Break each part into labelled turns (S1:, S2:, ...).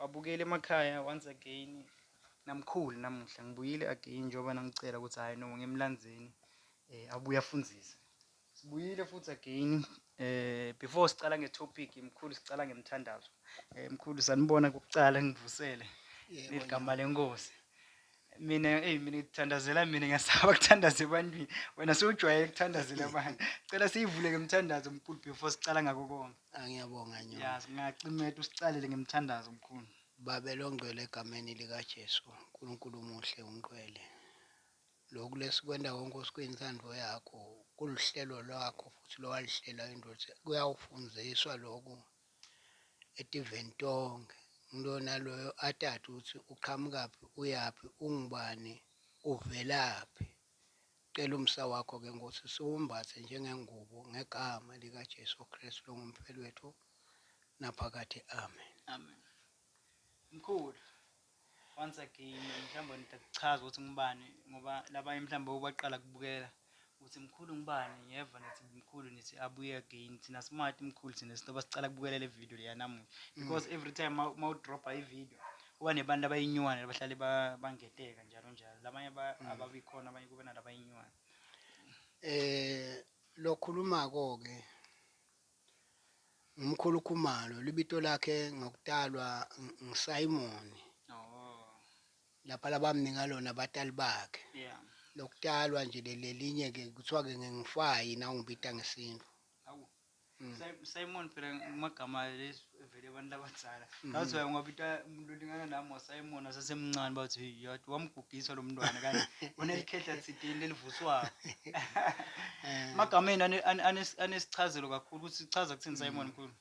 S1: Babukeli emakhaya once again namkhulu namuhla ngibuyile again njengoba nangicela ukuthi hhayi no ngimlandzeni abuye afundzise. Sibuyile futhi again before sicala nge-topic mkhulu sicala ngemthandazo. Mkhulu sanibona kokucala ngivusele
S2: Yebo,
S1: ngeligama lenkosi. Mina eyi mina ngithandazela mina ngiyasaba kuthandaza ebantwini. Wena sewujwayele ukuthandazela abantu. Cela siyivule ngemthandazo mkhulu before sicala ngako konke.
S2: Angiyabonga nyo.
S1: Ya singacimeta usicalele ngemthandazo mkhulu.
S2: Babe longcwele egameni likaJesu, uNkulunkulu omuhle ungcwele. Lokhu lesikwenta konke kuyintsandvo yakho, kuluhlelo lwakho futhi lowalihlela indvodza. Kuyawufundziswa lokhu etiveni tonke. Nguloyo naloyo atati ukuthi uqhamukaphi, uyaphi, ungubani, uvelaphi. Cela umsa wakho ke Nkosi siwumbathe njengengubo ngegama likaJesu Kristu longumfeli wethu naphakade. Amen.
S1: Amen. Mkhulu once again mhlawumbe ngidakuchaza ukuthi ngibani ngoba labanye mhlawumbe obaqala kubukela ukuthi mkhulu ngibani ngiyeva nithi mkhulu nithi abuye again thina smart mkhulu thina sinoba sicala kubukela le video leya namuhla because every time ma udropa i-video kuba nebantu abayinyuwane abahlale bangeteka njalo njalo labanye ababi khona abanye kube nalabayinyuwane.
S2: Lokhulumako ke ngumkhulu Khumalo libito lakhe ngokutalwa ngiSimon.
S1: Oh.
S2: Lapha labamnika lona abatali bakhe. Lokutalwa nje lelinye ke kuthiwa ke ngingifayi na ungibita ngesintu.
S1: Awu. Simon phela amagama vele abantu abadzala. Ngathi ungabita umuntu olingana nami waSimon asesemncane bathi hey yathi wamgugisa lo mntwana kanti unelikhehla thideni lelivuswayo. Amagama enu anesichazelo kakhulu ukuthi chaza kuthini Simon mkhulu.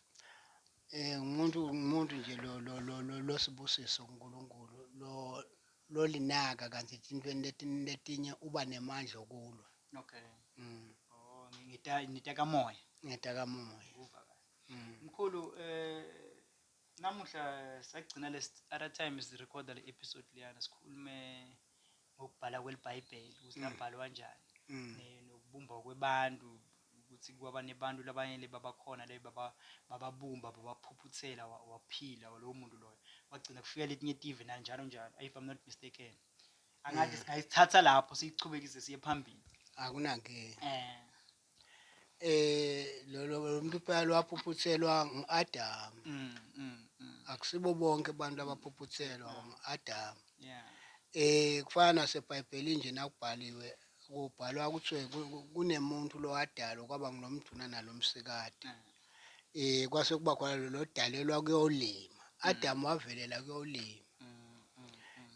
S2: Ngumuntu nje lo lo lo lo losibusiso kuNkulunkulu lo lolinaka kanti etintweni letinye uba nemandla okulwa.
S1: Okay. Oh ngita nitaka moya.
S2: Ngitaka moya.
S1: Kuva kahle. Mkhulu namuhla sagcina lesi other time sirecorda le episode leyana sikhulume ngokubhala kweliBhayibheli ukuthi labhalwa kanjani nokubumba kwebantu ukuthi kwaba nebantu labanye le babakhona le bababumba babaphuphuthela waphila lowo muntu loyo wagcina kufika letinye tive nanjalo njalo if I'm not mistaken. Angathi singayithatha lapho siyichubekise siye phambili.
S2: Akunankinga. Lo lo muntu phela lwaphuphuthelwa ngu-Adam. Akusibo bonke abantu abaphuphuthelwa ngu-Adam. Kufana naseBhayibhelini nje nakubhaliwe kubhalwa kuthiwe kunemuntu lowadalwa kwaba ngulomduna nalomsikati. Kwase kuba khona lo lodalelwa kuyolima. Adam wavelela kuyolima.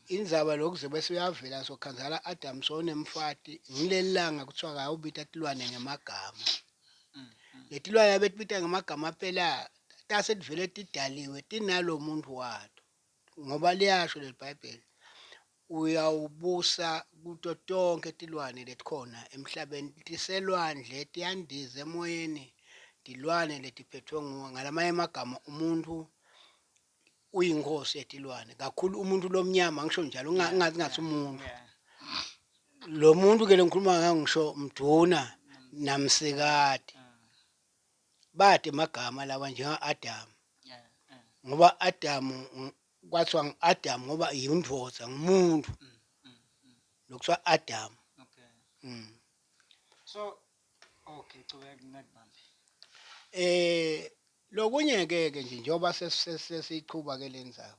S2: Indzaba lokhu bese uyavela sokhanzala Adam sonemfati ngileli langa kuthiwa kayobita tilwane ngemagama. Letilwane abetibita ngemagama phela tase tivele tidaliwe tinalo muntu wato. Ngoba liyasho leliBhayibheli uyawubusa kuto tonke tilwane letikhona emhlabeni tiselwandle tiyandiza emoyeni tilwane letiphethwe nguwe ngalamanye amagama umuntu uyinkosi yetilwane kakhulu umuntu lomnyama ngisho njalo ngathi ngathi umuntu lo muntu ke lengikhuluma ngayo ngisho mduna namsikati bade amagama lawa njenga-Adam ngoba Adam kwathiwa ngu-Adam ngoba yindvodza ngumuntu lokuthiwa Adam.
S1: Okay. So okay chubeka ngingakubambi.
S2: Lokunye ke ke nje njengoba sesiqhuba ke lenzaba.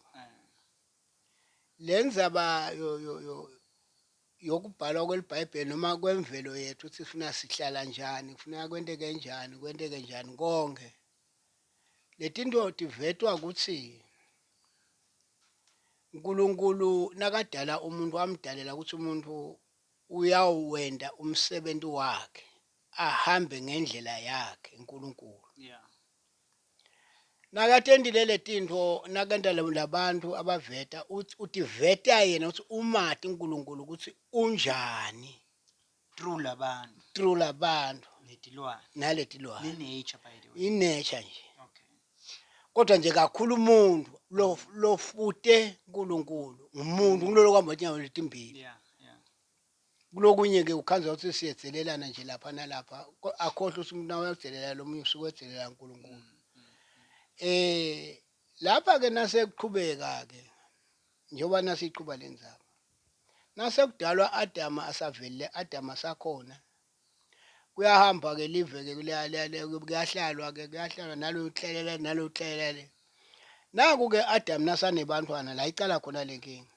S2: Lenzaba yo yo yo yokubhalwa kweliBhayibheli noma kwemvelo yethu ukuthi sifuna sihlala njani, kufuneka kwenteke njani, kwenteke njani konke. Letinto tivetwa ukuthi uNkulunkulu nakadala umuntu wamdalela ukuthi umuntu uyawenta umsebenzi wakhe ahambe ngendlela yakhe uNkulunkulu. Nakatendile letinto nakenta labantu abaveta utiveta yena ukuthi umati uNkulunkulu ukuthi unjani
S1: Through labantu
S2: through labantu
S1: netilwane
S2: naletilwane
S1: ne-nature by the way.
S2: I-nature nje.
S1: Okay.
S2: Kodwa nje kakhulu umuntu lo lofute uNkulunkulu umuntu ngilolo kwamba inyawo letimbili. Kulokunye ke ukhanza ukuthi siyedzelelana nje lapha nalapha akhohlwe ukuthi umuntu nawe uyadzelela lo munye usuke edzelela uNkulunkulu. Lapha ke nasekuqhubeka ke njengoba nasiqhuba le ndzaba nasekudalwa Adama asavelile Adama sakhona kuyahamba ke live ke kuyahlalwa ke kuyahlalwa nalo hlelela nalo hlelela naku ke Adam nasanebantwana la icala khona lenkinga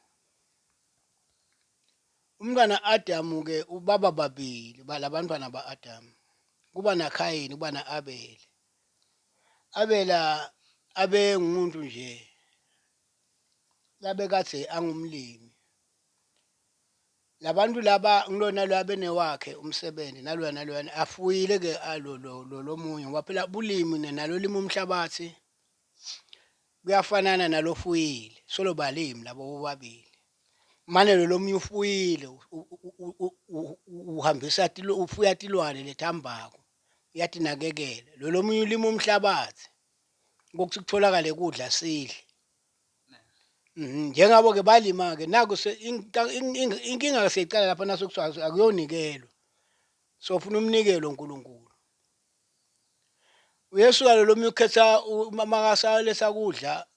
S2: Umntwana Adamu ke ubaba babili balabantwana ba-Adamu kuba naKhayini kuba na-Abela. Abela abengumuntu nje labekadze angumlimi. Labantu laba ngilona lo abenewakhe umsebenzi naloya naloya afuyile ke alo lo lomunye ngoba phela bulimi nalo lima umhlabathi kuyafanana nalofuyile solo balimi labo bobabili. Mane lo lomunye ufuyile uhambisa ufuya tilwane lethambako uyatinakekela lo lomunye ulima umhlabathi kokuthi kutholakale kudla sidle mhm, njengabo ke balima ke naku inkinga seyicala lapha naso kuthiwa akuyonikelwa sofuna umnikelo uNkulunkulu Uyesuka lo lomunye ukhetha makasaletha kudla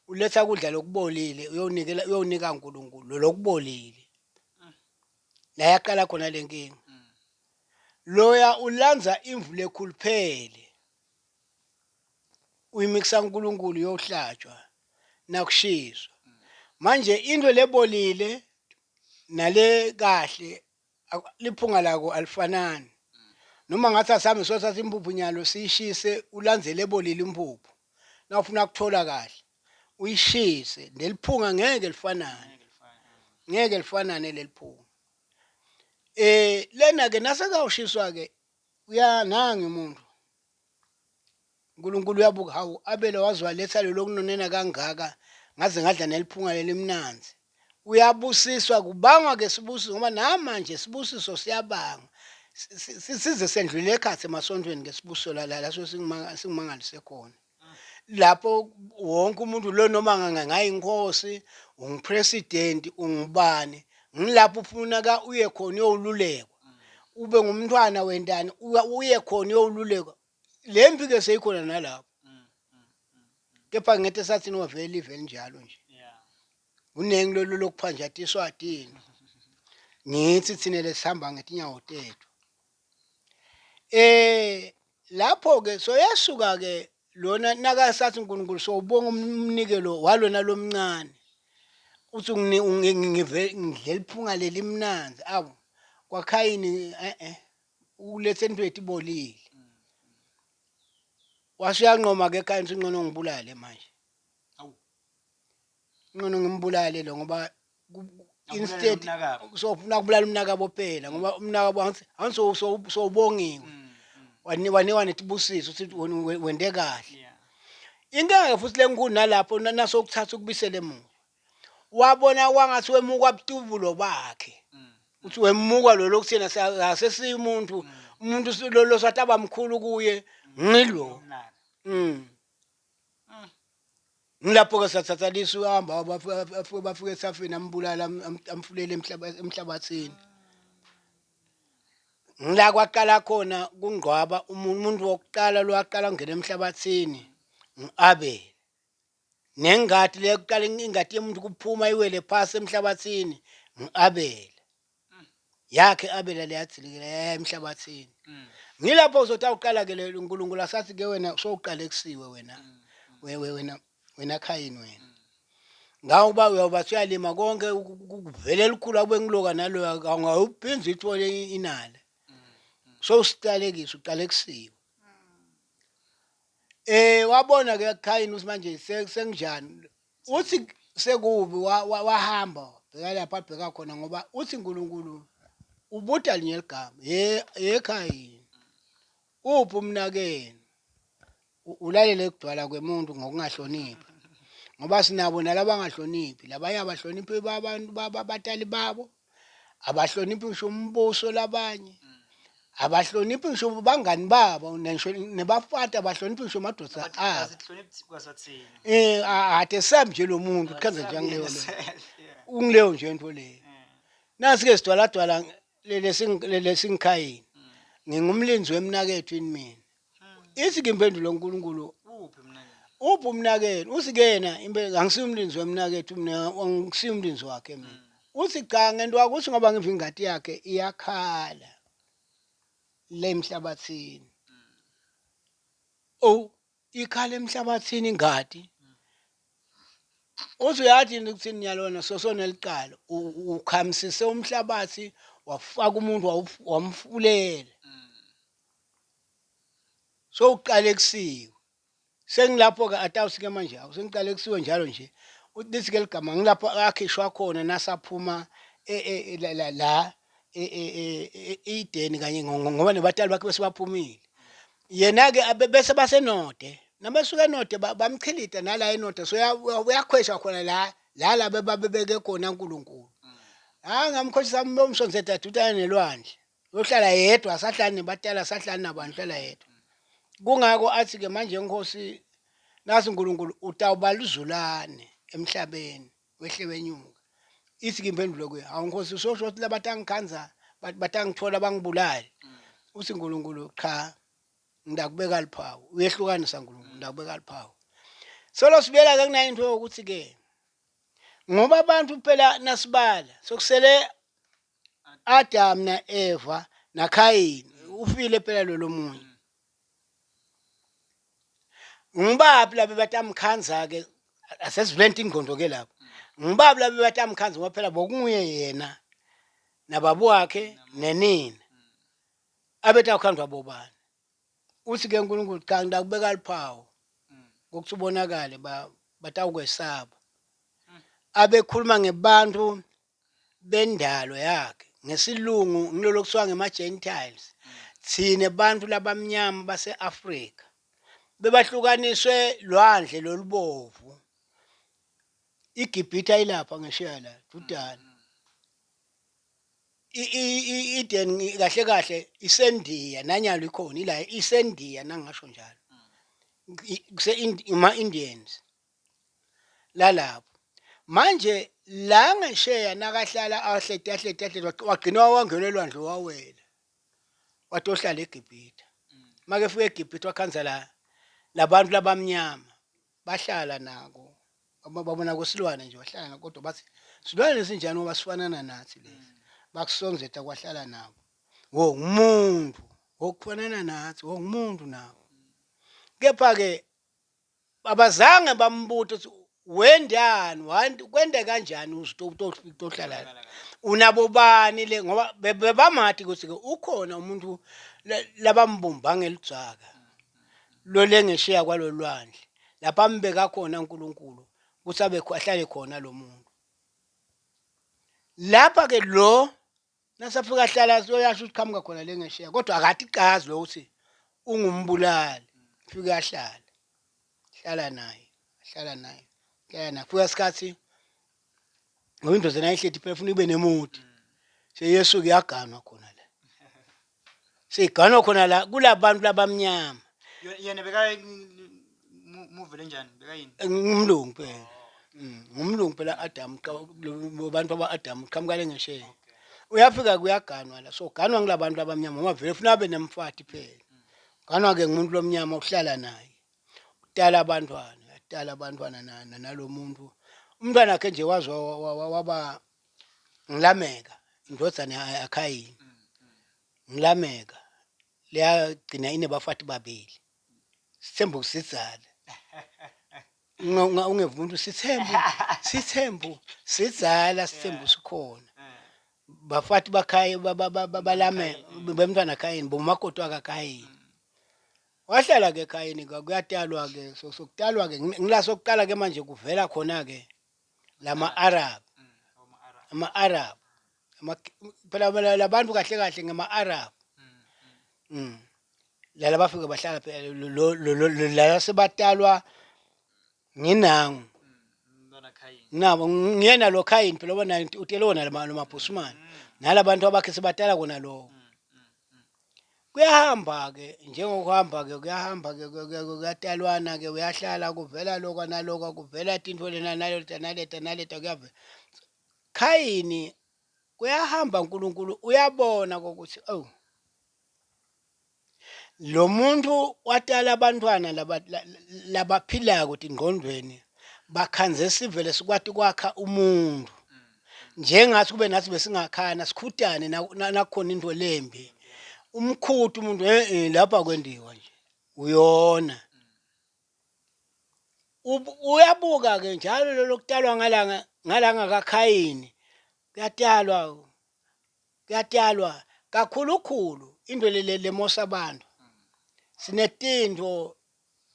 S2: uletha kudla lokubolile uyonikela uyonika uNkulunkulu lokubolile la yaqala khona le nkinga loya ulanza imvu lekhuluphele uyimikisa uNkulunkulu yohlatshwa nakushiswa manje into lebolile nale kahle liphunga lako alifanani noma ngathi asihambe siyothatha impuphu nyalo siyishise ulandzele ebolile impuphu nawufuna kuthola kahle uyishise leliphunga ngeke lifanane ngeke lifanane leliphunga eh lena ke nasekawushiswa ke uyanangi umuntu uNkulunkulu uyabuka hawu Abela waze waletha lelo kunonena kangaka ngaze ngadla neliphunga lelimnanzi uyabusiswa kubangwa ke sibusiso ngoba namanje sibusiso siyabangwa size sendlule ekhathi emasontweni ke sibusiso la laso singimangalise khona lapho wonke umuntu lo noma ngangayinkosi ungupresident ungubani ngilapho ufuneka uye khona uyolulekwa ube ngumntwana wentani uye khona uyolulekwa le mpi ke seyikhona nalapho kepha ngete sathi novele live elinjalo nje kuningi lolu lokuphanjatiswa tini ngithi thina lesihamba ngetinyawo tethu eh lapho ke soyesuka ke lona nakasathi uNkulunkulu sowubonga umnikelo walona lomncane uthi ngive ngidlela iphunga lelimnanzi awu kwakhayini eh eh ulethe into etibolile wase uyanqoma ke ekhaya ukuthi ngcono ngibulale manje
S1: Awu.
S2: ngcono ngimbulale lo ngoba
S1: instead
S2: sofuna kubulala umnakabo phela ngoba umnakabo angithi sowubongiwe wanikwa netibusiso ukuthi wende kahle inkinga-ke futhi lenkulu nalapho nasokuthatha ukubisela emuva wabona kwangathi wemukwa butubulo bakhe uthi wemukwa lo lokuthina asesimuntu umuntu lo lo sataba mkhulu kuye ngilo Ngilapho ke sathatha lisu hamba bafike bafike esafini ambulala amfulele emhlabathini. Ngila kwaqala khona kungcwaba umuntu wokuqala lowaqala kungena emhlabathini ngu-Abel. Nengadi leyokuqala ingadi yomuntu kuphuma iwele phasi emhlabathini ngu-Abela. Yakhe Abela leyadzilikela yaya emhlabathini. Ngilapho uzothi awuqala ke le uNkulunkulu asathi ke wena sowuqalekisiwe wena. Wena wena Khayini wena. Ngawo uba uyoba uyalima konke kuvele elikhulu akube ngiloka naloya awuphinde uyithole inala. Sowusiqalekisa uqalekisiwe. Eh wabona ke Khayini ukuthi manje senginjani. Uthi sekubi wahamba bheka lapha abheka khona ngoba uthi uNkulunkulu ubuda linye ligama ye ye Khayini. Uphi umnakenu? Ulalele kudwala kwemuntu ngokungahloniphi. Ngoba sinabo nalabangahloniphi labanye abahloniphi abantu babatali babo abahloniphi ngisho umbuso labanye abahloniphi ngisho bangani babo ngisho nebafati abahloniphi ngisho amadoda abo
S1: Asihloniphi kwasathina.
S2: eh ade sami nje lo muntu kukhenza nje ngileyo le ungileyo nje into leyo nasi ke sidwaladwala lesingikhayini ngingumlinzi wemnakethu yini mina ithi ke impendulo uNkulunkulu
S1: Uphi mnakethu?
S2: Uphi umnakenu? Uthi ke yena impela angisiye umlinzi wemnakethu mina, angisiye umlinzi wakhe mina. Uthi cha ngento wakho, uthi ngoba ngiva ingati yakhe iyakhala le emhlabathini. Oh, ikhala emhlabathini ingati. Uthi uyathi yini ukuthini nyalona sosonelicala ukhamisise umhlabathi wafaka umuntu wamfulela. So uqalekisiwe. Sengilapho-ke atawusi-ke manje awu sengiqalekisiwe njalo nje. Uthi lithi-ke ligama ngilapho akhishwa khona nasaphuma e, e, e, la, la, la e-Edeni kanye ngoba nebatali bakhe bese baphumile. Yena-ke bese basenode nabesuka enode bamchilida nala enode so uyakhwesha khona la la la bebabebeke khona uNkulunkulu. Hayi ngamkhweshisa umsonzeda dudane nelwandle. Uyohlala yedwa asahlali nebatala asahlali nabantu uhlala yedwa. Kungako athi ke manje Nkosi nasi uNkulunkulu utawuba luzulane emhlabeni wehle wenyuka. Ithi ke impendulo kuye hawu Nkosi usosho ukuthi labatangikhanza batangithola bangibulale. Uthi uNkulunkulu cha ngidakubeka luphawu uyehlukanisa uNkulunkulu ngidakubeka luphawu. Solo sibuyela ke kunayo into yokuthi ke ngoba abantu phela nasibala sokusele Adam na Eva na Khayini ufile phela lo lomunye. Ngibaphi laba batamkhanza ke asesivulenta ingqondo ke lapho. Ngibaphi laba batamkhanza ngoba phela bokunguye yena nababa wakhe nenina. Abethi awukhandwa bobani. Uthi ke uNkulunkulu cha ngidakubeka luphawu ngokuthi ubonakale batawukwesaba. Abekhuluma ngebantu bendalo yakhe ngesilungu ngilolo kuthiwa ngema-gentiles thina bantu labamnyama base-Afrika bebahlukaniswe lwandle lolubovu iGibhithe ayilapha ngesheya la dudane i-Eden kahle kahle iseNdiya nanyalo ikhona ila iseNdiya nangasho njalo kuse ima-Indians lalapho manje la ngesheya nakahlala ahleti ahleti ahleti wagcina wangena elwandle wawela watohlala eGibhithe make fika eGibhithe wakhanza la labantu labamnyama bahlala nako babona kwesilwane nje wahlala nako kodwa bathi silwane lesinjani ngoba sifanana nathi lesi bakusonzeta kwahlala nabo wo ngumuntu wokufanana nathi wo ngumuntu nabo kepha-ke abazange bambuta ukuthi wendani kwende kanjani uzohlala la unabo bani le ngoba bebamati ukuthi ke ukhona umuntu labambumba ngeludzaka lo lengesheya kwalolwandle lapha ambeka khona uNkulunkulu ukuthi abe ahlale khona lo muntu lapha ke lo Nasafika ahlala soyasho ukuthi qhamuka khona le ngesheya kodwa akati qazi lo ukuthi ungumbulali. Fika ahlala. Hlala naye, hlala naye. Hlala naye. Fika isikhathi ngoba indoda nayihleti phela funa ibe nemuti. Seyesuka iyaganwa khona la. Seyiganwa khona la kulabantu labamnyama.
S1: Yena beka muvele njani? Bekayini?
S2: Ngumlungu phela. Ngumlungu phela Adam bantu aba Adam qhamuka le ngesheya. Uyafika kuyaganwa la. So ganwa ngilabantu abamnyama ngoba vele ufuna abe nemfati phela. Ganwa ke ngumuntu lomnyama uhlala naye. Utala abantwana, uyatala abantwana nalomuntu. Umntwana wakhe nje waze waba ngilameka indodana yaKhayini. Ngilameka leyagcina inebafati babili. Sithembu kusidzala. Ungeva umuntu sithembu sithembu sidzala sithembu sikhona. Bafati bakhaya balame bemntwana Khayini bomakoti wakaKhayini. Wahlala ke Khayini kuyatalwa ke so sokutalwa ke ngila sokuqala ke manje kuvela khona ke lama Arab ama Arab phela labantu kahle kahle ngama Arab lala bafike bahlala phela lo la sebatalwa nginangu nabo ngiyena lo Khayini phela bona utele wona lo mabhusumane nalabantu abakhe sebatala kona lowo Kuyahamba-ke njengokuhamba-ke kuyahamba-ke kuyatalwana-ke uyahlala kuvela lokwa nalokwa kuvela tintfo lena naleta naleta naleta kuyavela. Khayini kuyahamba uNkulunkulu uyabona kokuthi oh Lo muntu watala abantwana labaphilako tingqondweni bakhandze sive lesikwati kwakha umuntu. Njengathi kube nathi besingakhana sikhutane nakukhona into lembi. Umkhuti umuntu eh lapha kwendiwa nje. Uyona. Uyabuka ke njalo lolo kutalwa ngalanga ngalanga kaKhayini kuyatalwa kuyatalwa kakhulukhulu into lemosa abantu sinetinto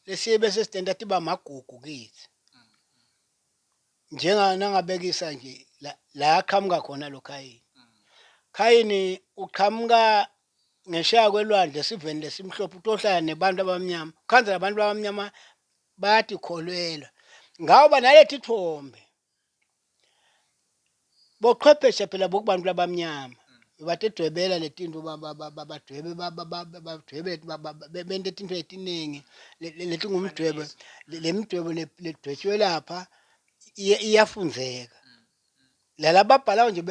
S2: lesiye bese sidenta tiba magugu kithi njenga nangabekisa nje la la aqhamuka khona lo Khayini Khayini uqhamuka ngesheya kwelwandle esiveni lesimhlophe utohlala nebantu abamnyama khanza labantu abamnyama bayatikholelwa ngawo naleti thombe bochwepheshe phela bokubantu labamnyama batidwebela letinto badwebe badwebe bente tinto letiningi letingumdwebo le midwebo ledwetshwe lapha iyafundzeka lala babhalayo nje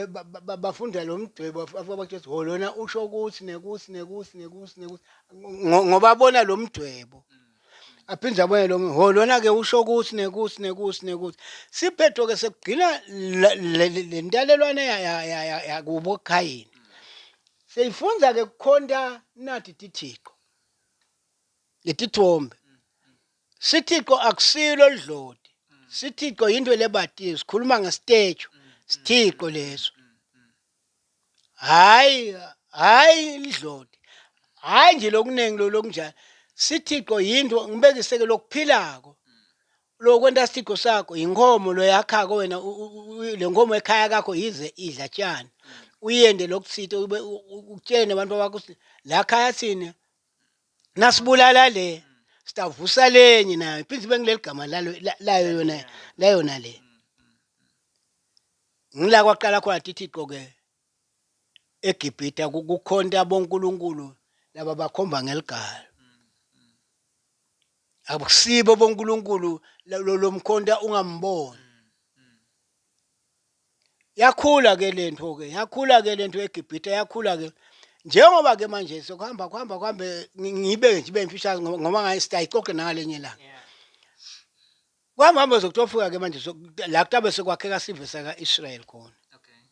S2: bafunda lo mdwebo afike bakutshela ukuthi ho lona usho ukuthi nekuthi nekuthi nekuthi nekuthi ngoba bona lo mdwebo aphinde abone lo ho lona ke usho ukuthi nekuthi nekuthi nekuthi siphetho ke sekugcina le ntalelwane yakubo Khayini seyifundza ke kukhonta nathi tithixo letithombe sithixo akusilo lidloti sithixo yinto lebatiwe sikhuluma ngesiteju sithixo leso hayi hayi lidloti hayi nje lokuningi lo lokunjalo sithixo yinto ngibekiseke lokuphilako lokwenta sithixo sakho inkomo loyakhako wena le nkomo ekhaya kakho yize idla tshani uyende lokuthite ube utshele nabantu bakho ukuthi la khaya thina nasibulala le sitavusa lenye nayo iphinde ibe ngileli gama lalo layo yona layona le ngila kwaqala khona tithixo ke eGibhithe kukhonta bonkulunkulu laba bakhomba ngeligalo akusibo bonkulunkulu lo mkhonta ungamboni yakhula ke lento ke yakhula ke lento eGibhithe yakhula ke njengoba ke manje sokuhamba kuhamba kuhambe ngibeke nje ibe mfishane ngoba ngayi sitayixoxe nangalenye ilanga Kuhamba hamba zokutofika ke manje la kutabe sekwakheka sive saka-Israyeli khona.
S1: Okay.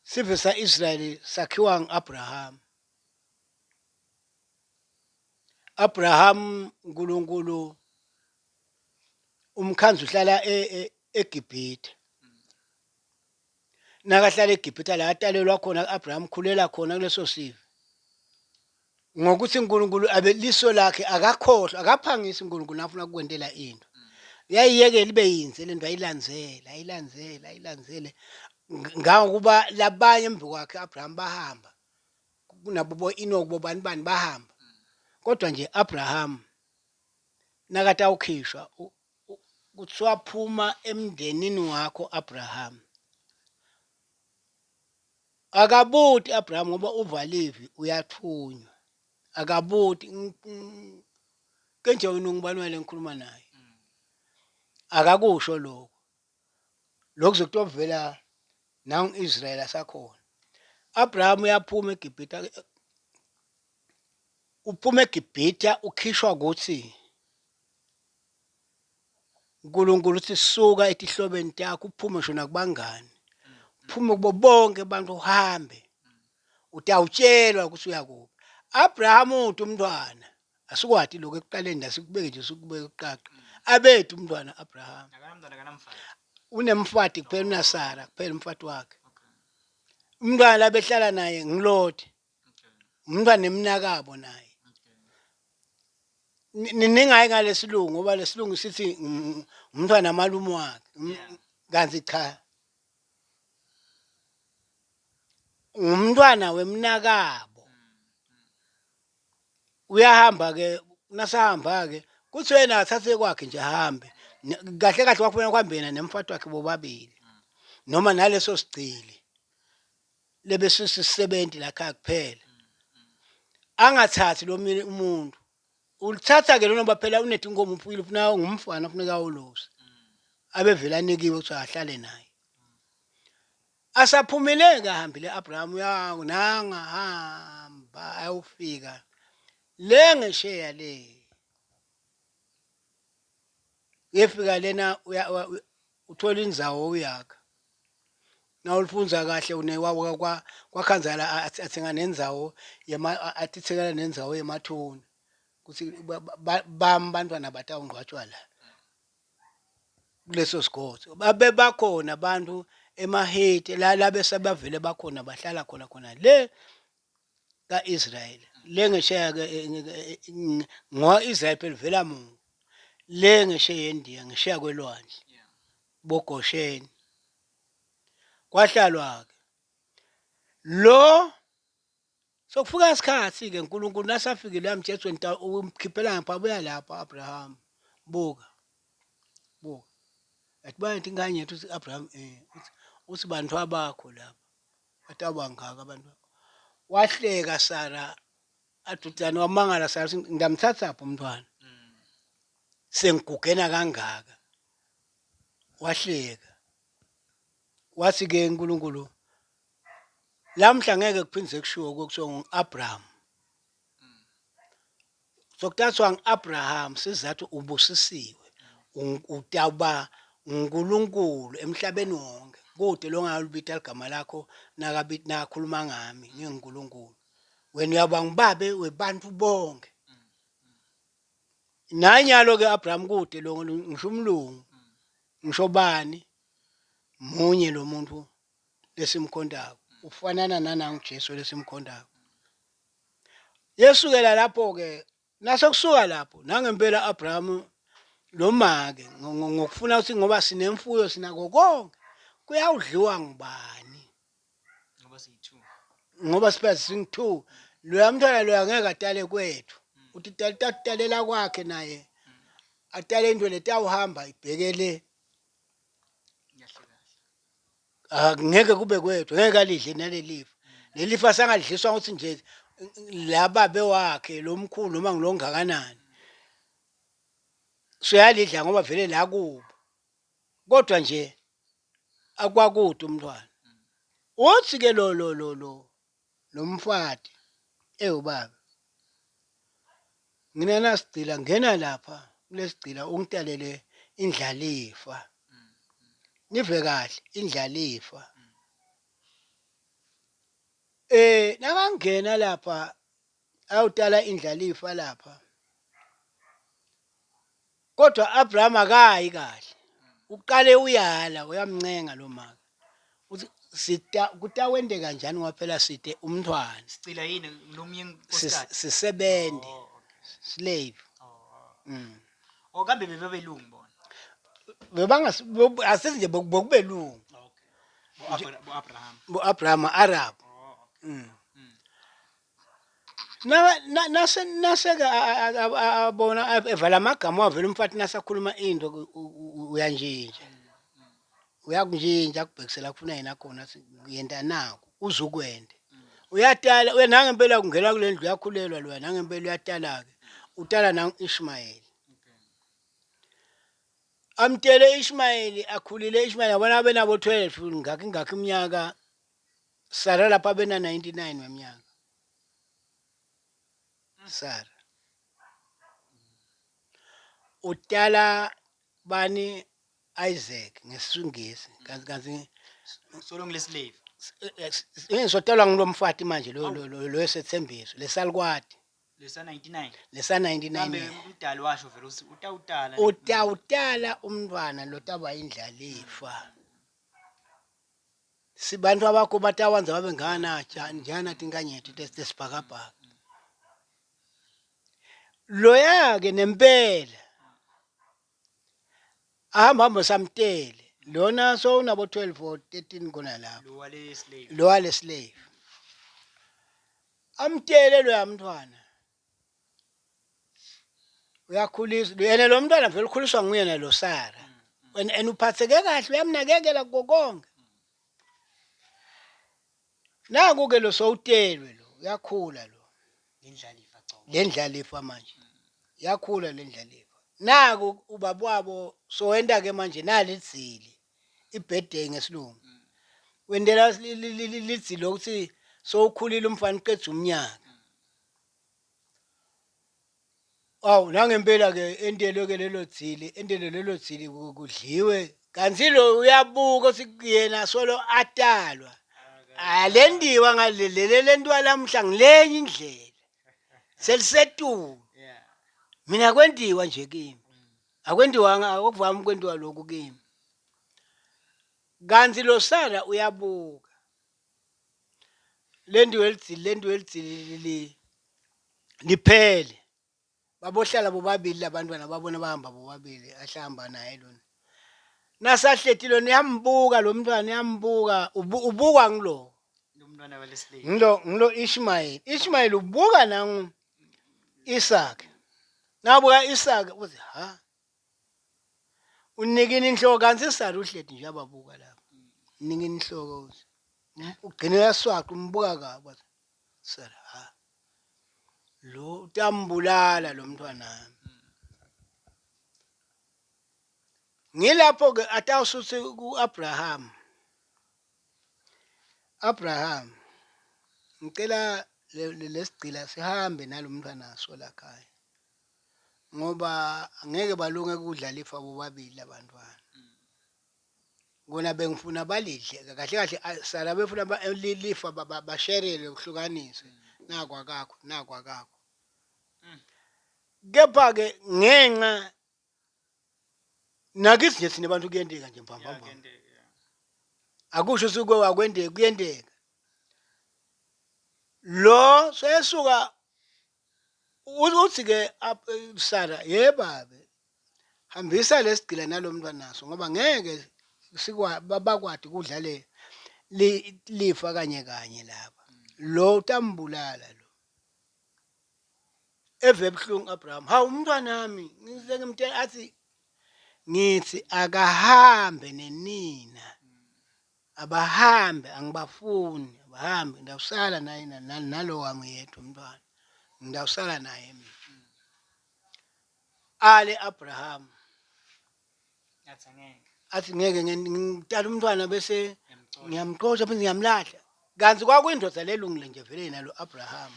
S2: Sive sa-Israyeli sakhiwa ngu-Abraham. Abraham uNkulunkulu umkhanzi uhlala eGibhithe. Nakahlala eGibhithe la atalelwa khona u-Abraham khulela khona kuleso sive. Ngokuthi uNkulunkulu abe liso lakhe akakhohlwa akaphangisi uNkulunkulu nafuna kukwentela into. Uyayiyekela ibe yinze lento ayilandzele ayilandzele ayilandzele ngangokuba labanye emva kwakhe Abraham bahamba kunabo bo-Enoch bobani bani bahamba kodwa nje Abraham nakatawukhishwa kuthiwa phuma emndenini wakho Abraham akabuti Abraham ngoba uva livi uyathunywa akabuti kenje wena ungubani wena ngikhuluma naye akakusho lokho lokhu zekutovela nangu Israel asakhona Abraham uyaphuma eGibhithe uphuma eGibhithe ukhishwa ukuthi uNkulunkulu uthi suka etihlobeni takho uphume ngisho nakubangani uphume kubo bonke abantu uhambe utawutshelwa ukuthi uyakuphi Abraham uthi umntwana asikwati lokho ekuqaleni la sikubeke nje sikubeke kuqaqa abethu umntwana Abraham
S1: Akanamntwana akanamfati.
S2: unemfati kuphela unaSara kuphela umfati wakhe
S1: Okay.
S2: umntwana labehlala naye ngiloti
S1: Okay.
S2: umntwana nemnakabo naye
S1: Okay.
S2: Ningayi ngalesilungu ngoba lesilungu sithi umntwana malume wakhe kanti cha ngumntwana wemnakabo uyahamba ke nasahamba ke kuthi yena athathe kwakhe nje ahambe kahle kahle kwakufuna kuhambe yena nemfati wakhe bobabili noma naleso sigcili lebesisisebenzi la khaya kuphela angathathi lo minye umuntu ulithatha ke lona phela unetinkomo ufuyile ufuna ngumfana ufuneka awolose abevele anikiwe ukuthi ahlale naye asaphumile ke ahambile Abraham uyananga hamba ayofika Le ngesheya le uyefika lena uthola indzawo uyakha nawulifunza kahle une kwakhanzala athenga nendzawo atithengela nendzawo yemathuna kutsi bami bantfwana batawungcwatjwa la kuleso sigodzi. Babe bakhona abantu emaHeti la labe sebavele bakhona bahlala khona khona le ka-Israyeli le ngesheya ke ngoba Israyeli phela uvela mungu le ngesheya yeNdiya ngesheya kwelwandle boGosheni kwahlalwa-ke lo sokufika isikhathi-ke uNkulunkulu nasafikile uyamtshela ukuthi wena umkhiphela ngapha buya lapha Abraham buka buka athi bayathi ingane yethu uthi Abraham eh uthi uthi bantu abakho lapha batawuba ngaka abantu wahleka Sara adudane wamangala Sara uthi ngidamthathaphi umntwana sengigugena kangaka wahleka wathi ke uNkulunkulu lamhla ngeke kuphinde kushiwo kokuthiwa ngu-Abraham Sokuthathwa ngu-Abraham sizathu ubusisiwe utawuba nguNkulunkulu emhlabeni wonke kude longalubita ligama lakho nakakhuluma ngami nginguNkulunkulu wena uyawuba ngubabe webantfu bonke nanyalo ke Abraham kude lo ngisho umlungu ngisho bani munye lo muntu lesimkhontako ufanana nanangu Jesu lesimkhontako Yesukela lapho-ke nasekusuka lapho nangempela Abraham lo make ngokufuna ukuthi ngoba sinemfuyo sinako konke kuyawudliwa ngubani
S1: ngoba siyi-two
S2: ngoba siphela singu-two loya mntwana loya ngeke atale kwethu uthi tatalela kwakhe naye atale into letawuhamba ibhekele
S1: kahle kahle
S2: Angeke kube kwethu ngeke alidle nalelifa lelifa sangalidliswa ukuthi nje lababe wakhe lomkhulu noma ngilongakanani suyalidla ngoba vele la kubo kodwa nje akwakude umntwana uthi ke lo lo lo lo lo mfati ewu baba ngina nasigcila ngena lapha kulesigcila ungitalele indlalifa nive kahle indlalifa eh nakangena lapha ayotala indlalifa lapha Kodwa Abraham akayi kahle. Uqale uyala uyamncenga lo maka. Uthi sita kutawenteka njani ngoba phela site umntwana.
S1: Sicila yini lomunye nkosikazi?
S2: Sisebenzi.
S1: Oh, okay.
S2: Slave.
S1: Oh.
S2: Mm.
S1: Oh kambe bebabelungu bona.
S2: Bebangas asithi nje bokubelungu.
S1: Okay. Bo Bo Abraham.
S2: Bo Abraham Arab.
S1: Oh, okay.
S2: Nase naseke abona evala amagama wavela umfati nasakhuluma into uyanjinja uyakunjinja akubhekisela kufuna yena khona athi yenta naku uze ukwende uyatala uya nangempela kungena kule ndlu uyakhulelwa loya nangempela uyatala-ke utala nangu-ishmayeli amtele ishmayeli akhulile ishmayeli yabona abe nabo 12 ngakhi ngakhi iminyaka Sara lapha bena 99 weminyaka. Sara. Utala bani Isaac ngesingisi kanti kanti
S1: Solo ngile slave.
S2: ngizotalwa ngilomfati manje lo lo lo lo esethembiso lesalikwati
S1: Lesa 99.
S2: lesa 99
S1: Kambe umdali washo vele uthi utawutala.
S2: Utawutala umntwana lotaba indlalifa. Sibantu abakho batawanza babe ngana njana tinkanyeti tesibhakabhaka. Loya-ke nempela ahamba hambe samtele lona sowunabo 12 or 13 khona lapho
S1: Lo wale slave.
S2: lo wale slave amtele loya mntwana uyakhulisa yena lo mntwana vele ukhuliswa nguyena lo Sara and and uphatheke kahle uyamnakekela kuko konke naku ke lo sowutelwe lo uyakhula lo
S1: Lendlalifa cobo.
S2: lendlalifa manje yakhula lendlalifa naku ubaba wabo sowenta ke manje nali lidzili ibirthday ngesilungu wendela lidzili lokuthi sowukhulile umfana uqeda umnyaka. Awu nangempela ke entelwe ke lelo dzili, entelwe lelo dzili kudliwe. Kanti lo uyabuka ukuthi yena solo atalwa. Alendiwa ngale lele lentiwa lamuhla ngilenye indlela. Selisetulu. Mina kwentiwa nje kimi. Akwentiwanga akuvami kwentiwa lokhu kimi. Kanti lo Sara uyabuka. Lentiwe lidzili lentiwe lidzili liphele. Babohlala bobabili labantwana babona bahamba bobabili ahlamba naye lona. Nasahleti lona uyambuka lo mntwana uyambuka ubukwa ngilo.
S1: Lo mntwana waleslave.
S2: Ngilo ngilo Ishmael. Ishmael ubuka nangu Isaac. Nabuka Isaac uthi ha unikini inhloko kanti Sara uhleti nje ababuka lapha. Unikini inhloko uthi ugcine uyaswaqa umbuka kabi wathi Sara ha lo utambulala lo mntwana. Ngilapho ke atawusuthi kuAbraham. Abraham ngicela lesigcila sihambe nalomntwana so lakhaya. Ngoba angeke balunge kudla lifa bobabili labantwana. Kona bengifuna balidle kahle kahle sala befuna lifa basherele kuhlukaniswe naku akakho naku akakho. Kepha ke ngenxa nakithi nje thina bantu kuyenteka nje mbamba
S1: Yeah,
S2: mbamba.
S1: kuyenteka, yeah.
S2: Akusho ukuthi akwenteki kuyenteka. Lo sesuka uthi ke Sara yebabe hambisa lesigcila nalomntwana naso ngoba ngeke sikwa bakwadi kudla le lifa kanye kanye lapha. Lo utambulala lo. Eve ebuhlungu Abraham, hawu umntwanami ngize ngimtshela athi ngithi akahambe nenina. Abahambe angibafuni, abahambe ngidawusala naye nalo wami yedwa umntwana. Ngidawusala naye mina. Ale Abraham
S1: Athi angeke.
S2: Athi ngeke ngitala umntwana bese
S1: Ngiyamxosha.
S2: Ngiyamxosha phinde ngiyamlahla. Kanti kwakuyindoda lelungile nje vele yena lo Abraham.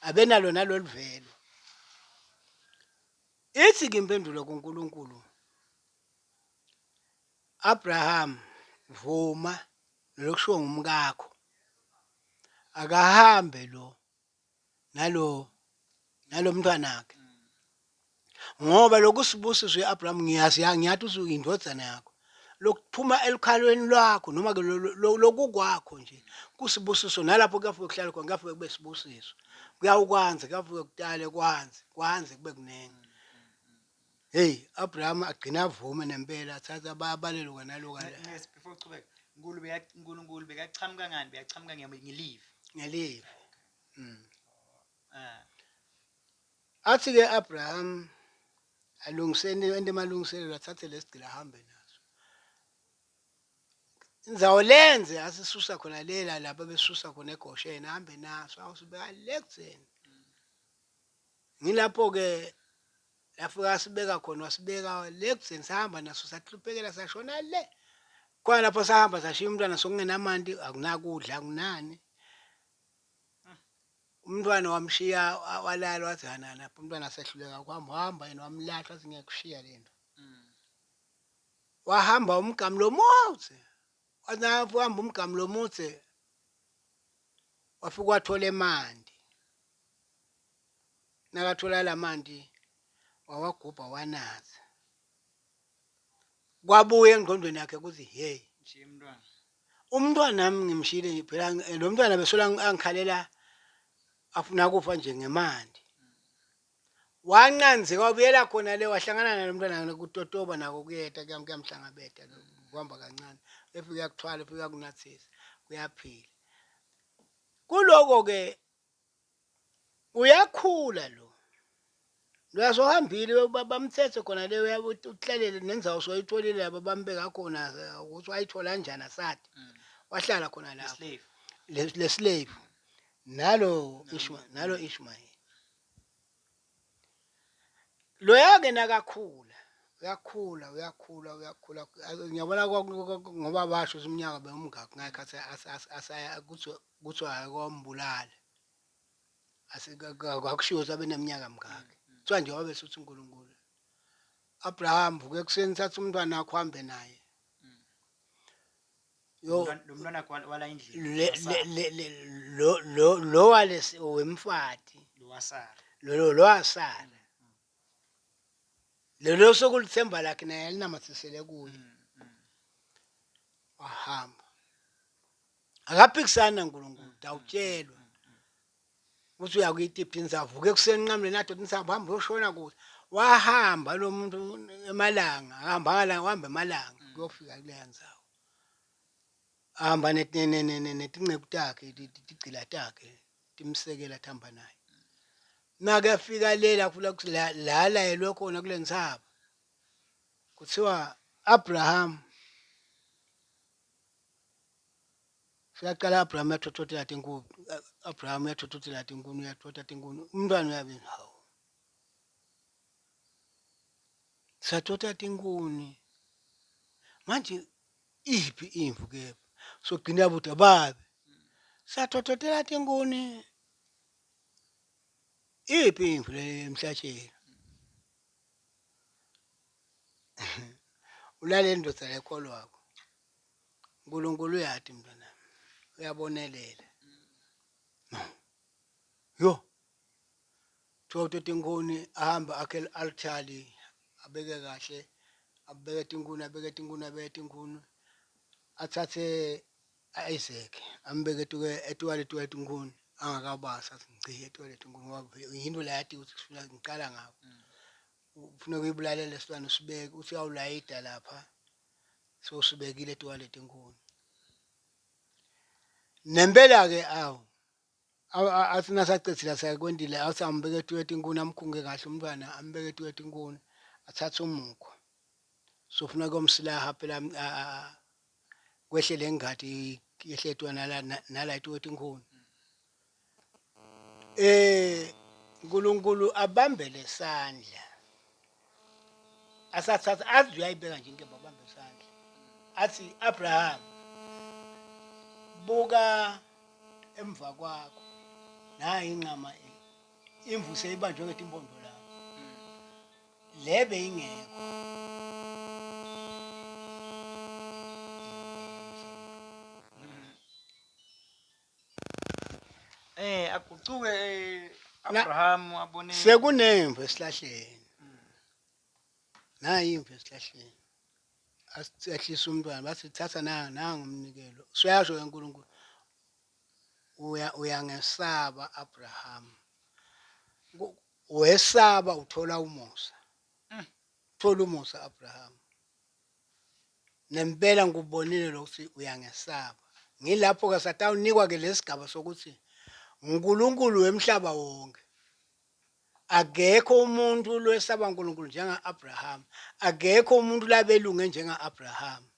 S2: Abenalo naloluvelo. Ithi ke impendulo kuNkulunkulu. Abraham vuma lokushiwo ngumkakho. Akahambe lo nalo nalomntwanakhe. Ngoba lokusibusiso uAbraham ngiyazi ngiyathi usuyindodana yakho. Lokuphuma elukhalweni lwakho noma ke lokukwakho nje kusibusiso nalapho kuyafike kuhlale khona kuyafike kube sibusiso. Kuyawukwanza kuyafike kutale kwanze kwanze kube kunengi. Hey Abraham agcina avume nempela athatha abalelwa naloka.
S1: Nesi before uchubeka uNkulunkulu bekachamuka ngani bekachamuka ngelive.
S2: Ngelive.
S1: Ah.
S2: Athi ke Abraham alungiseni ente emalungiselelo athathe lesigcila ahambe naso. Indzawo lenze asisusa khona lela lapha besusa khona eGosheni ahambe naso awusibeka le kutheni. Ngilapho ke lafika asibeka khona wasibeka le kutheni sahamba naso sahluphekela sashona le. Khona lapho sahamba sashiya umntwana sokungenamanti akunakudla akunani. Umntwana wamshiya walala wathi hana lapho umntwana asehluleka ukuhamba wahamba yena wamlahla wathi ngiyakushiya lento. Wahamba umgamu lomuthe. Wathi lapho uhamba umgamu lomuthe wafika wathola emanti. Nakathola lamanti wawagubha wanatha. Kwabuya engqondweni yakhe ukuthi hey
S1: Ngishiye umntwana.
S2: Umntwana nami ngimshiyile nje phela lo mntwana besola angikhalela afuna kufa nje ngemanti. Wanqanzeka wabuyela khona le wahlangana nalo mntwana kutotoba nako kuyeta kuyamhlangabeta kuhamba kancane. Efika uyakuthwala efika uyakunathisa kuyaphila. Kuloko ke Uyakhula lo. Loya sohambile bamthethe khona le uhlalele nendzawo soyitholile laba bambeka khona ukuthi wayithola kanjani asadi. Wahlala khona lapho.
S1: Slave.
S2: Le slave. Nalo Ishmael, nalo Ishmael. Loya ke nakakhula, uyakhula, uyakhula, uyakhula. Ngiyabona ngoba basho ukuthi iminyaka bewumngakhi ngayikhathi asaya kuthiwa kuthiwa akombulala. Akushiwo ukuthi abeneminyaka mingaki. Kuthiwa nje wabe suthi uNkulunkulu Abraham vuka ekuseni thatha umntwana wakho uhambe naye.
S1: Yo lo mntwana wakho wala endlini.
S2: Le le lo lo lo walesi wemfati.
S1: Lo wasara.
S2: Lo lo wasara. Lelo sokulithemba lakhe naye alinamathisele kuye. Wahamba. Akaphikisani naNkulunkulu, dawutshelwa. Uthi uya kuyitiphi insavu, uvuka ekuseni nqamle nadoda insavu hamba uyoshona kude. Wahamba lo muntu emalanga, ahamba ngalanga, wahamba emalanga kuyofika kuleya ndzawo. Ahamba netinceku takhe, tigcila takhe, timsekela thamba naye. Nakafika le la la layelwe khona kule ntsaba, kuthiwa Abraham Siyaqala Abraham uyathothotela tinkuni. Abraham uyathothotela tinkuni, uyathotha tinkuni. Umntwana uyabe hawu. Sathotha tinkuni. Manje iphi imvu kepha? Sogcina yabuda babe. Sathothotela tinkuni. Iphi imvu le emhlatsheni? Ulale indoda lekholwako. uNkulunkulu uyati mntanami uyabonelela yo kuthiwa utoti inkuni ahambe akhe i-altari abeke kahle abeke tinkuni abeke tinkuni abeke tinkuni athathe Isaac ambeke etuke etuwale tuwale tinkuni angakabasi athi ngci etuwale tinkuni ngoba yinto la yati ukuthi kufuna ngiqala ngakho ufuna kuyibulalela lesilwane usibeke uthi uyawulayida lapha sewusibekile etoilet enkulu nempela-ke awu athi nasacedzile sakwendile athi ambeke etoilet enkulu amkhunge kahle umntwana ambeke etoilet enkulu athathe umukhwa sofuna kuyomsilaha phela kwehle le ngadi yehle etwa nala nala etoilet enkulu Eh uNkulunkulu abambe lesandla. Asathatha azi uyayibeka nje inkemba abambe isandla. Athi Abraham buka emva kwakho. Nayi inqama imvu seyibanjwe ngetimpondo lapho. Le beyingekho.
S1: Eh agucuke eh, Abraham abone
S2: Sekunemvu esihlahleni. Nayi imvu esihlahleni. Ahlisa umntwana bathi thatha na nangu umnikelo. Usuyasho ke uNkulunkulu. Uya uyangesaba Abraham. Wesaba uthola umusa. Thola umusa Abraham. Nempela ngikubonile lokuthi uyangesaba. Ngilapho ke satawunikwa ke lesigaba sokuthi uNkulunkulu wemhlaba wonke. Akekho umuntu lwesaba uNkulunkulu njenga-Abraham. Akekho umuntu labelunge njenga-Abraham.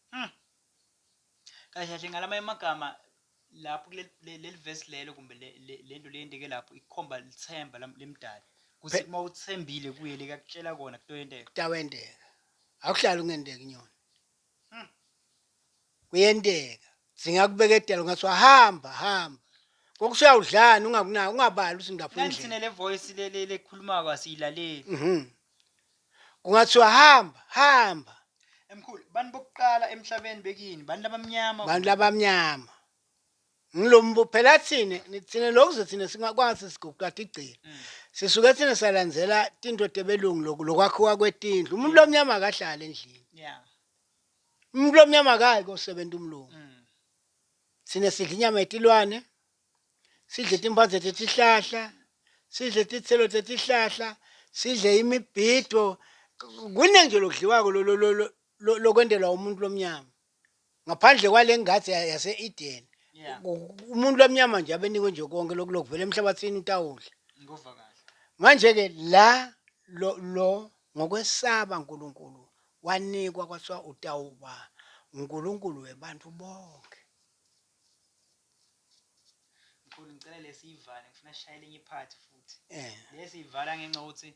S1: Kahle kahle ngalamanye amagama lapho kuleli leli verse lelo kumbe lento leyenteke lapho ikhomba lithemba lemdali. Kuthi uma uthembile kuye lekakutshela kona kutoyenteka.
S2: Kutawenteka. Akuhlali kungenteka inyoni. Kuyenteka. Singakubeketela ungathiwa hamba hamba. Kokusuyawudlani ungakunaki ungabali ukuthi ngidapha
S1: Nani thina le voice le le lekhulumako asiyilaleli.
S2: Kungathiwa hamba hamba.
S1: Emkhulu bantu bokuqala emhlabeni bekini bantu labamnyama.
S2: Bantu labamnyama. Ngilombu phela thina thina lokuze thina singakwazi siguqada igcina. Sisuke thina salandzela tinto tebelungu lokhu lokwakhiwa kwetindlu. Umuntu lomnyama akahlali endlini.
S1: Yeah.
S2: Umuntu lomnyama akayi kosebenza umlungu. Thina sidla inyama yetilwane, sidle timphandze tetihlahla, sidle titselo tetihlahla, sidle imibhido. Kuningi nje lokudliwako lokwentelwa umuntu lomnyama. Ngaphandle kwale ngadzi yase-Eden.
S1: Yeah.
S2: Umuntu lomnyama nje abenikwe nje konke lokhu lokuvela emhlabathini utawudla.
S1: Ngikuva kahle.
S2: Manje ke la lo lo ngokwesaba uNkulunkulu wanikwa kwathiwa utawuba uNkulunkulu webantu bonke.
S1: Mkhulu ngicela lesiyivale ngifuna sishayele enye iphathi futhi.
S2: Eh.
S1: Lesiyivala ngenxa yokuthi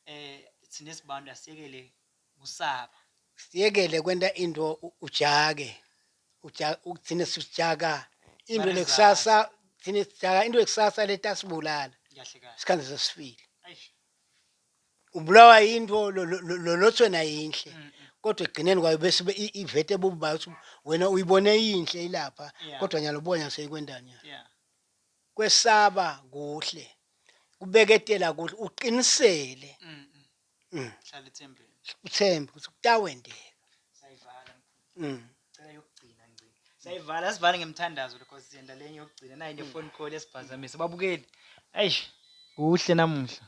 S1: eh thina sibantu asiyekele kusaba.
S2: Siyekele kwenta into ujake. Uja thina sijaka into
S1: Ma-results.
S2: lekusasa thina sijaka into lekusasa letasibulala.
S1: Kahle kahle.
S2: Sikhanze sesifile.
S1: Eish.
S2: Ubulawa yinto lolothwena yinhle, kodwa ekugcineni kwayo bese ivete bubi ukuthi wena uyibone yinhle ilapha, kodwa nyalo seyikwendanya. Kwesaba kuhle, kubeketela kuhle, uqinisele.
S1: Hlala ethembeni.
S2: Uthembe ukuthi kutawendeka.
S1: Sayivala, mkhulu. Cela yokugcina ngcina. Sayivala, sivale ngemthandazo because siyenda lenye yokugcina nayi ne phone call esiphazamisa. Babukeli. Eish, kuhle namuhla.